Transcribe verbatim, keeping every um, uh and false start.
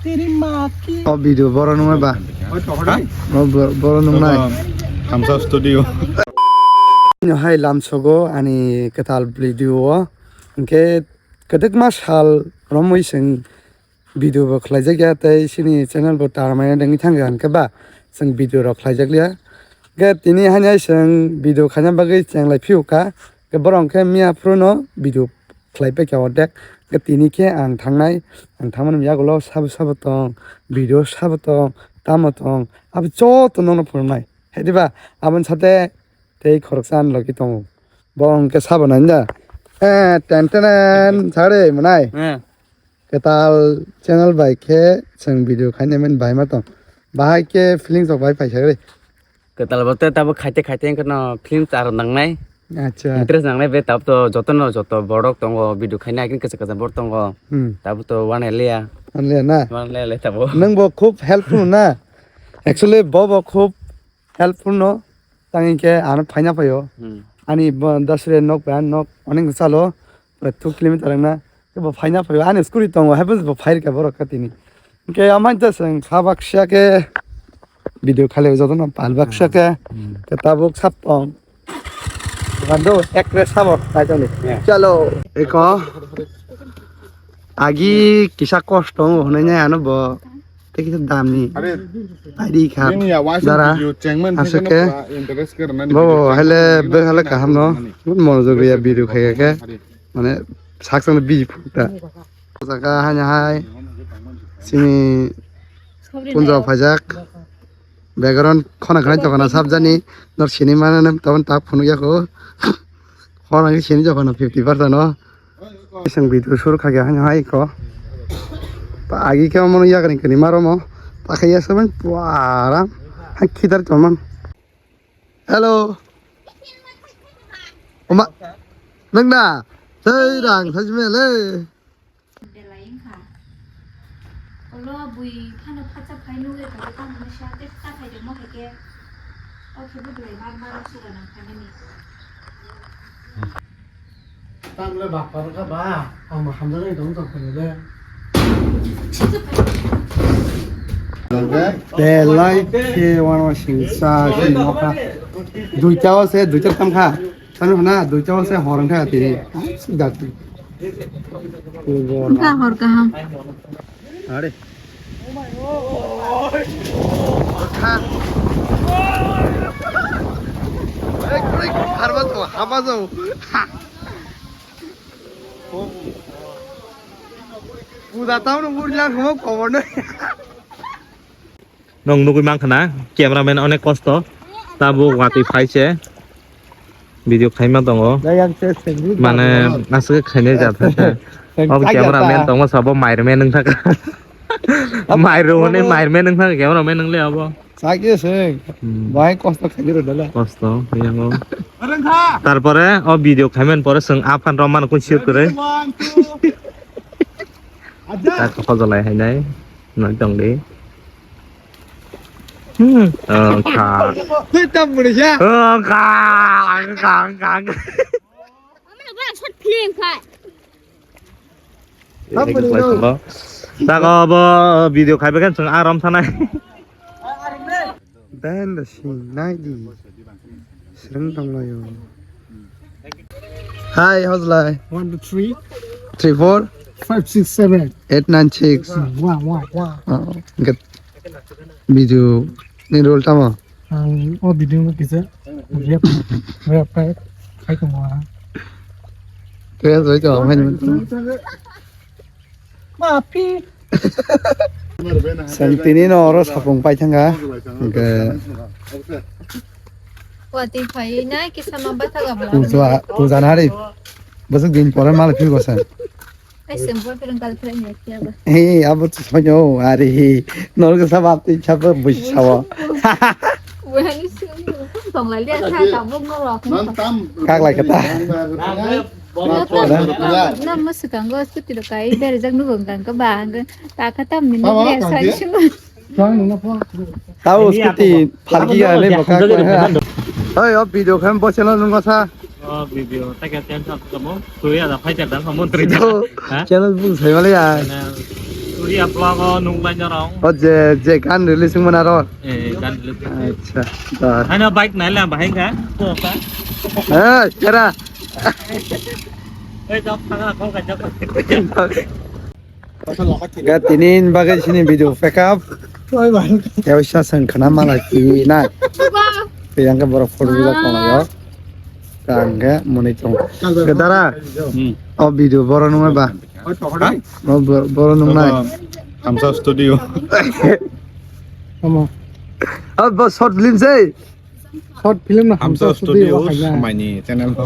O video boro nungmai ba? O bo-, boro nungnai. Hamsa studio. Hai lamsogo ani kwtal video o. Hwnkhe kwdwkma sal romwi chwng video bo khlaijak ya tei chini channel bo tarmaya dengwi thangkha, hwnkhe ba chwng video rok khlaijak liya. Hwnkhe tini haino chwng video khaina bagwi chenglai phiyokha. Hwnkhe borok hwnkhe miya phuru no video khlai paikha ordek. Hwnkhe tini khe ang thangnai, ang thangmani yagulo sabo sabo tong, video sabo tong, tamo tong, abo joto nokno phunuknai. Hai diba? Aboni sate tei khoroksa ani logi tongo. Bo hwnkhe sabo nai da. Eh, ten ten, sare mwnai. Eh. Kwtal channel bai khe chwng video khainai mani bahai ma tong. Bahai khe feelings rok bahai paisa kwrwi. Kwtal bo tei tabuk khaite khaite wngkhe no film char nangnai. Acha. Interest nangnai be tabuk to jotono joto borok tongo, video khainai haikheno kwchang kwchang borok tongo. Hmm. Tabuk to wane liya. Wane liya na? Wane liya le tabuk. Nwng bo khub helpful na? Actually bo bo khub helpful no. Tang hinkhe ano phaina phaio. Hmm. Ani bo dasre nok bai nok onek chalo. Pura two kilometer wngna. Bo phaina phaio. Ani scooty tongo. Haibos bo phairikha borok katini. Hwnkhe amai ta chwng kha baksa khe video khalai jotono pal baksa khe. Hmm. Khe tabuk sap tong. Bando ekre sabo naitoni. Yeah. Chalo. Eko. Agi kisa kosto hwnwi nai ano bo. Tei kisa damni. Are, paidi kha. Nini ya waisa dara video chengmen aswk thekeno khe. Pura interest khe rwnani bo video haile chengmen be haile kaham no. Thekeno. Monojog ya video khaikha khe. Are. Mane sakchangno biji phukta. O jaga haino hai chini punjao phaijak. Background khona khwnai tongkhana sabjani. Nor sini mane nem tabon tak phunukya kho. Khona sini jokhona fifty percent no. Isang video sur khagya haino hai kho. Pa agi khe mano yakni kani maromo. Pa khaya saban puara. Hai khidar choman. Hello. Oma. Nangna. Sei rang sajme le. Belai wngkha. Olo bui phano phatsa phai nugwi tongkha, tamo sa tei ta khai tongma hai khe. O khe bo belai mar mar suga nang phainani. Tamle bapar ka ba, ang ma hamjak nai tong tong phai le. Belai khe wano singsa si nokha. Duita o se, duita tam kha. Sanu hana duita o se hor wngkha tini. Dati. Wngkha hor kaham. Are. Ha. Break, break. Harba to, haba to. Ha. Puja taun urlang mo koborno. Nwng nugwi mankha na, cameraman onek kosto. Tabuk watwi phai se video khaima tongo. Mane aswk khainai jat. Obo cameraman tongo sabo mairmen wngthaka. Mairung hwnwi mairmen wngthaka cameraman wngli abo. Chakhe se. Hmm. Bahai kosto khaidi rw dala. Kosto yango. Tarpore o video khaiman pore chwng aphan romano kun shoot kwrwi. Tak hojolai hainai. Noi tongdi. Hmm. Oh, kha. Tei tam bwrwi ya. Oh, kha. Kha, kha, kha. Tam bwrwi no. Tako bo video khaibe kan chwng aram sanai. Ben da sing nai di. Sreng tong laio. Hai, hojlai. One, two, three. Three, four. Five, six, seven. Eight, nine, six. Wah, wah, wah. Oh, get. Video ni role tamo? Ang o video no kisa rep, rep khai, khai tongo ha. Kaya zai ka, main. Mapi. Santini no oro sapung pai thanga. Hwnkhe Watwi phai na kisa ma bathaga bwla. Puja, puja na ri. Bwswk din pore mal phi gosa. Ai sem boyfriend girlfriend ya kya ba. Hey, abo to soyo, are he. Nor ke sabab tin chap busi sawa. Wani sum. Tong la lia sa ta bung no rok. Kak lai kata. Na ma swkang go scooty ro kai berjak nugo hwnkha ba hwnkha ta kha tam ni. Tao scooty phalki ga le bokak. Oi, o video khe bo channel nung sa. O video ta khe ten sa kamo. Koi ada fighter dan mo tri. Channel bu sai wale ya. Korea vlog o nung lai norong. O je, je gan release wngmani aro. Eh, gan release. Acha, dar. Ano bike nai la bahai kha. To ka. Eh, kera. Eh, jok thanga ko ka jok. Ga tinin bagai sini video pick up. Oi bhai. Ya bisa sang khana mala ki na. Yang ke borok photo vlog ko yo. Tangke muni tong. Ke dara. Hmm. O video boro nung ba. Oi to hore. O bo-, boro nung nai. Hamsa Studio. Omo. O bo short film sei. Short film na Hamsa Hamsa Studio Studio. Hamsa Studio. Maini channel ko.